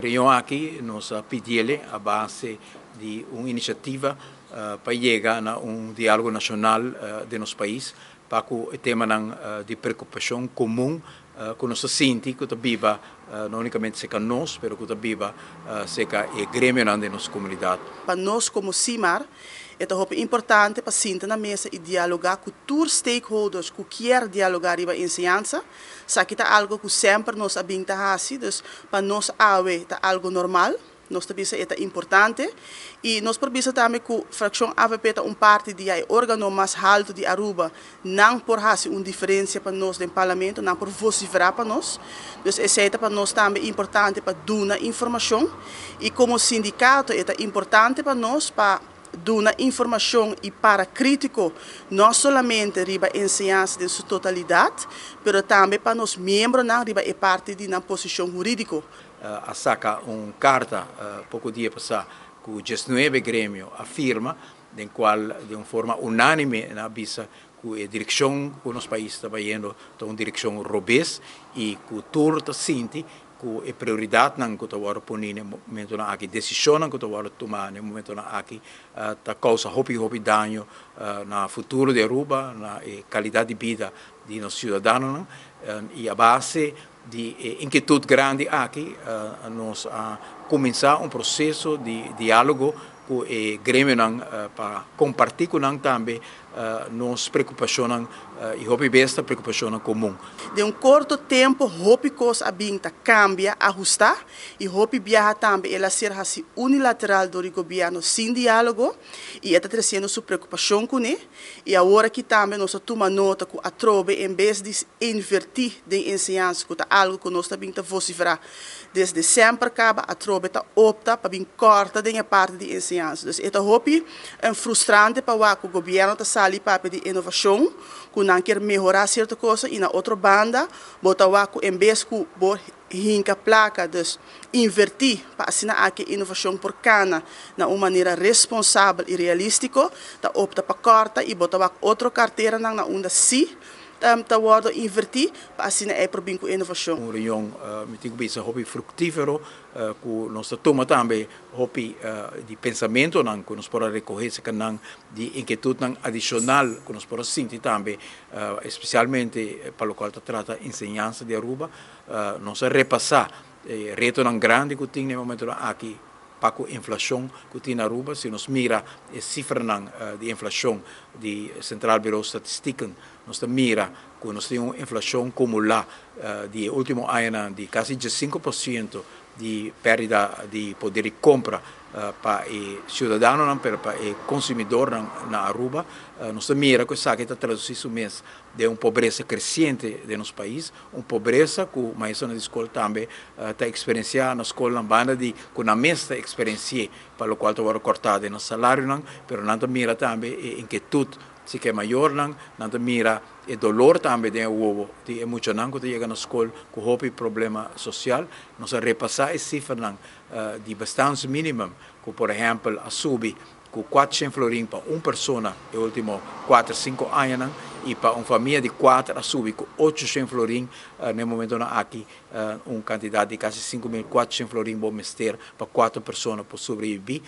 Reunion aki nos a pidi'e a base di un iniciativa pa yega na un dialogo nacional di nos pais pa e tema di preocupacion comun cu nos ta sinti cu ta biba no unicamente cerca nos, pero cu ta biba cerca e gremio di nos comunidad. Pa nos como SIMAR, ta hopi importante pa sinta na mesa y dialoga cu tur stakeholders cu kier dialoga riba enseñansa. Esaki ta algo cu semper nos a bin ta haci, dus pa nos awe ta algo normal. Nos tambe ta importante y nos por bisa tambe cu fraccion AVP ta un parti di e organo mas halto di Aruba, nan por haci un diferencia pa nos den parlamento, nan por vocifera pa nos. Dus esey ta pa nos tambe importante pa duna informacion y como sindicato ta importante pa nos pa duna informacion y para critico no solamente riba enseñansa den su totalidad, pero tambe pa nos miembronan riba e parti di nan posicion huridico. A saca un carta poco dia pasa cu 19 gremio a firma, den cual di un forma unanime nan a bisa cu e direccion cu nos pais ta bayendo ta un direccion robes y cu tur ta sinti cu e prioridadnan cu ta wordo poni na e momento aki, decision cu ta wordo tuma na e momento aki, ta causa hopi hopi daño na futuro di Aruba, na calidad di bida di nos ciudadanonan. Y a base di inkietud grandi aki, nos a cuminsa un proceso di dialogo cu e gremionan pa comparti cu nan tambe nos preocupacion y hopi bes ta preocupacion comun. Den un corto tempo, hopi cos a bin ta cambia, ahusta, y hopi biaha tambe el a ser haci unilateral door di gobierno sin dialogo, y ta treciendo su preocupacion cune. Y awor aki tambe nos a tuma nota cu atrobe, en bes di inverti den enseñansa, cu ta algo cu nos tambe ta vocifera desde semper caba, atrobe ta opta pa bin corta den parti di enseñansa. Dus ta hopi un frustrante pa cu gobierno ta sali papia di innovacion, cu nan kier mehora cierto cos, y na otro banda, bo ta wak en bes cu bo hinca placa, dus inverti pa asina aki innovacion por cana na un manera responsabel y realistico, ta opta pa corta y bo ta wak otro cartera na unda si ta wordo inverti pa asina e por bin cu innovacion. Un reunion mi tin cu bisa hopi fructifero, cu nos a tuma tambe hopi di pensamentonan cu nos por recoge nan di inkietudnan adicional cu nos por sinti tambe, especialmente pa loke ta trata enseñansa di Aruba. Nos a repasa retonan grandi cu tin na e momento aki pa cu inflacion cu tin na Aruba. Si nos mira e cifranan di inflacion di Centraal Bureau Statistieken, nos mira cu nos tin un inflacion acumula di ultimo aña di casi 5% di perdida di poder di compra pa e ciudadano, pero pa e consumidor na Aruba. Nos mira cu esaki ta traduci su mes den un pobresa creciente den nos pais, un pobresa cu maestronan di scol tambe ta experiencia na scol, na banda di cu nan mes ta experiencia pa loke ta corta den salarionan, pero nan mira tambe e inkietud si cu mayornan, nan mira e dolor tambe den wowo di muchanan cu yega na scol cu hopi problema social. Nos a repasa e cifranan di bestaansminimum, cu por ehempel a subi cu 400 florin pa un persona e ultimo 4, 5 aña y pa un famia di 4 a subi cu 800 florin. Na e momento aki, un cantidad di casi 5.400 florin bo mester pa 4 persona pa sobrevivi.